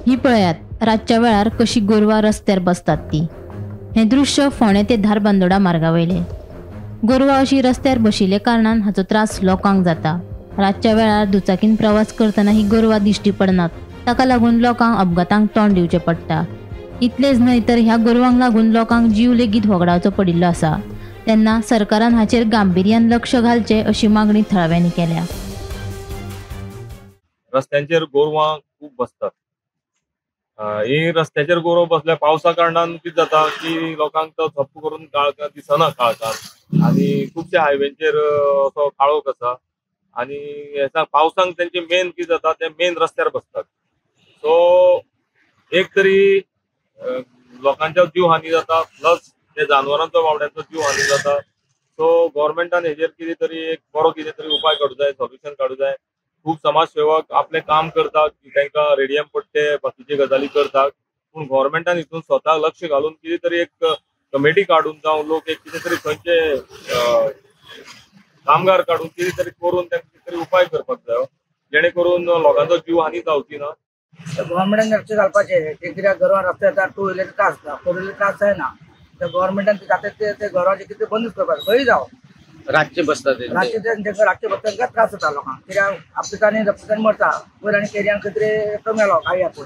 ही पळयात रातच्या वेळार कशी गोरवां रस्त्यार बसतात ती. हें दृश्य फोंडें ते धारबांदोडा मार्गा वयलें. गोरवां अशी रस्त्यार बशिल्ले कारणान हाचो त्रास लोकांक जाता. रातच्या वेळार दुचाकीन प्रवास करतना ही गोरवां दिश्टी पडनात, ताका लागून लोकांक अपघातांक तोंड दिवचें पडटा. इतलेंच न्हय तर ह्या गोरवांक लागून लोकांक जीव लेगीत होगडावचो पडिल्लो आसा. तेन्ना सरकारान हाचेर गांभिर्यान लक्ष घालचें अशी मागणी थळाव्यांनी केल्या. रस्त्यांचेर गोरवां खूब बसतात. ही रस्त्याचेर गोरवां बसल्या पावसा कारणान कितें जाता की लोकांक तो झप्प करून काळखांत दिसना काळखांत, आनी खुबशे हायवेंचेर असो काळोख आसा आनी पावसांक तेंचे मेन कितें जाता ते मेन रस्त्यार बसतात. सो एक तरी लोकांचो जीव हानी जाता, प्लस ते जानवरांचो बावड्यांचो जीव हानी जाता. सो गव्हर्मेंटान हेजेर कितें तरी एक बरो कितें तरी उपाय काडूं जाय, सोल्युशन काडूं जाय. खूब समाजसेवक आपलें काम करतात, तांकां रेडियम पडटे बाकीचे गजाली करतात, पूण गव्हर्मेंटान हितून स्वता लक्ष घालून कितें तरी एक कमिटी काडून जावं लोक एक कितें तरी खंयचे कामगार काडून कितें तरी करून तांकां कितें तरी उपाय करपाक जायो, जेणे करून लोकांचो जीव हानी जावची ना. गव्हर्मेंटान लक्ष घालपाचें ते कित्याक गोरवां रस्त्यार येतात, टू व्हिलर त्रास जाता, फोर व्हिलर त्रास जायना. तर गव्हर्मेंटान जाता ते गोरवांचे कितें बंदूच करपाक खंय जावं. रातचे बसतात, रातचे तांकां रातचे बसता तांकां त्रास जाता लोकांक, कित्याक आपटिकांनी रस्त्यान मरता वयर आनी केरयान खंय तरी कमी मेलो गाडी आपूण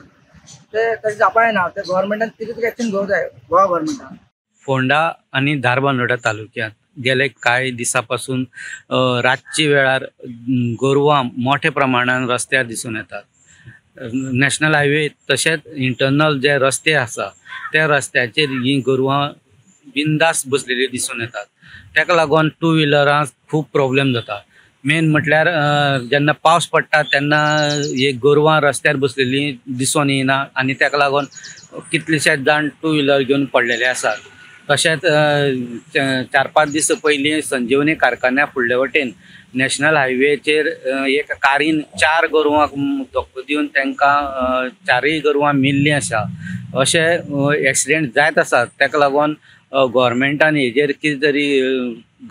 ते तशें जावपा जायना. ते गव्हर्मेंटान कितें तरी एक्शन घेवंक जाय गोवा गव्हर्मेंटान. फोंडा आनी धारबांदोडा तालुक्यांत गेले कांय दिसां पासून रातचे वेळार गोरवां मोठ्या प्रमाणान रस्त्यार दिसून येतात. नॅशनल हायवे तशेंच इंटरनल जे रस्ते आसा त्या रस्त्याचेर ही गोरवां बिंदास बसलेली दिसून येतात. ताका लागून टू व्हिलरांक खूब प्रॉब्लेम जाता. मेन म्हटल्यार जेन्ना पावस पडटा तेन्ना ही गोरवां रस्त्यार बसलेली दिसून येना आनी ताका लागून कितलेशेच जाण टू व्हिलर घेवन पडलेले आसात. तशेंच 4-5 दीस पयलीं संजीवनी कारखान्या फुडले वटेन नॅशनल हायवेचेर एक कारीन 4 गोरवांक धक्को दिवन तांकां 4 गोरवां मेल्लीं आसा. अशे एक्सिडेंट जायत आसात. ताका लागून गव्हर्मेंटान हेजेर कितें तरी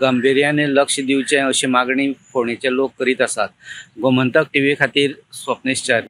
गांभिर्यान लक्ष दिवचें अशी मागणी फोंडेचे लोक करीत आसात. गोमंतक टीव्ही खातीर स्वप्नेश च्यारी.